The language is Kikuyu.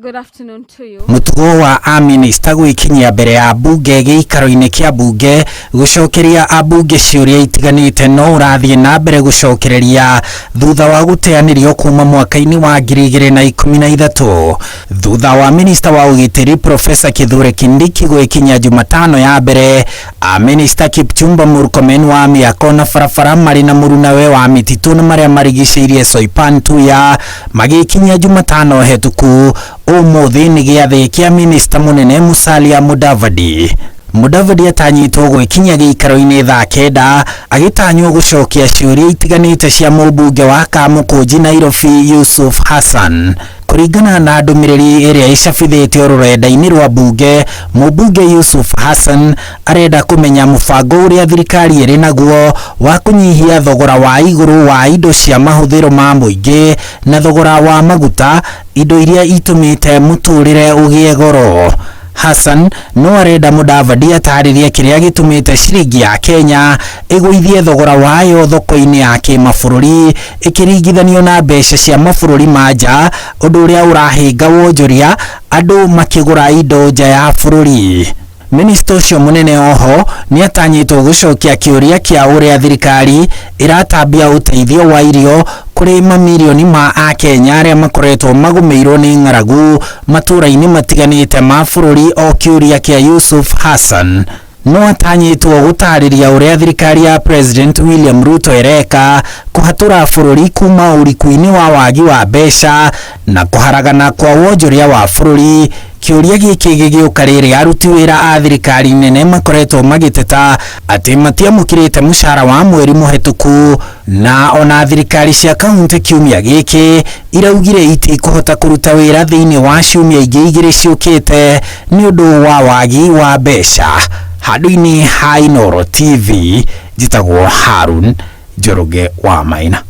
Good afternoon to you. Mũtugo wa amĩnĩsta gwĩkinyia mbere ya mbunge gĩikaro-inĩ kĩa mbunge gũcokeria ambunge ciũria itiganĩte no ũrathiĩ na mbere gũcokereria thutha wa gũteanĩrio kuma mwaka-inĩ wa 2013 thutha wa minista wa ũgitĩri Profesa Kithure Kindiki gwĩkinyia Jumatano ya mbere. Amĩnĩsta Kipchumba Murkomen wa mĩako na barabara marĩ na mũrunawe wa mĩtitũ na marĩa marigicĩirie Soipan Tuya magĩkinyia Jumatano hetũku. Ũmũthĩ nĩ gĩathĩ kĩa minista mũnene Musalia Mudavadi. Mudavadi atanyĩtwo gwĩkinyia gĩikaro-inĩ thaa 9 agĩtanywo gũcokia ciũria itiganĩte cia mũmbunge wa Kamũkũnji Nairobi Yusuf Hassan. Kũringana na ndũmĩrĩri ĩrĩa ĩcabithĩtio rũrenda-inĩ rwa mbunge, mũmbunge Yusuf Hassan arenda kũmenya mũbango ũrĩa thirikari ĩrĩ naguo wa kũnyihia thogora wa igũrũ wa indo cia mahũthĩro ma mũingĩ na thogora wa maguta, indo iria itũmĩte mũtũrĩre ũgĩe goro. Hassan no arenda Mudavadi atarĩrie kĩrĩa gĩtũmĩte ciringi ya Kenya ĩgũithie thogora wayo thoko-inĩ ya kĩmabũrũri ĩkĩringithanio na mbeca cia mabũrũri ma nja, ũndũ ũrĩa ũrahĩnga wonjoria andũ makĩgũra indo nja ya bũrũri. Minista ũcio mũnene oho nĩatanyĩtwo gũcokia kĩũria kĩa ũrĩa thirikari ĩratambia ũteithio wa irio kũrĩ mamirioni ma akenya arĩa makoretwo magũmĩirwo nĩ ng'aragu matũũra-inĩ matiganĩte ma bũrũri, o kĩũria kĩa Yusuf Hassan. No atanyĩtwo gũtarĩria ũrĩa thirikari ya President William Ruto ĩreka kũhatũra bũrũri kuma ũriku-inĩ wa wagi wa mbeca na kũharagana kwa wonjoria wa bũrũri. Kĩũria gĩkĩ gĩgĩũka rĩrĩa aruti wĩra a thirikari nene makoretwo magĩteta atĩ matiamũkĩrĩte mũcara wa mweri mũhetũku, na ona thirikari cia kaunti kiumia gĩkĩ iraugire itikũhota kũruta wĩra thĩinĩ wa ciumia ingĩ igĩrĩ ciũkĩte nĩ ũndũ wa wagi wa mbeca. Handũ-inĩ ha Inooro TV, njĩtagwo Harun Njoroge wa Maina.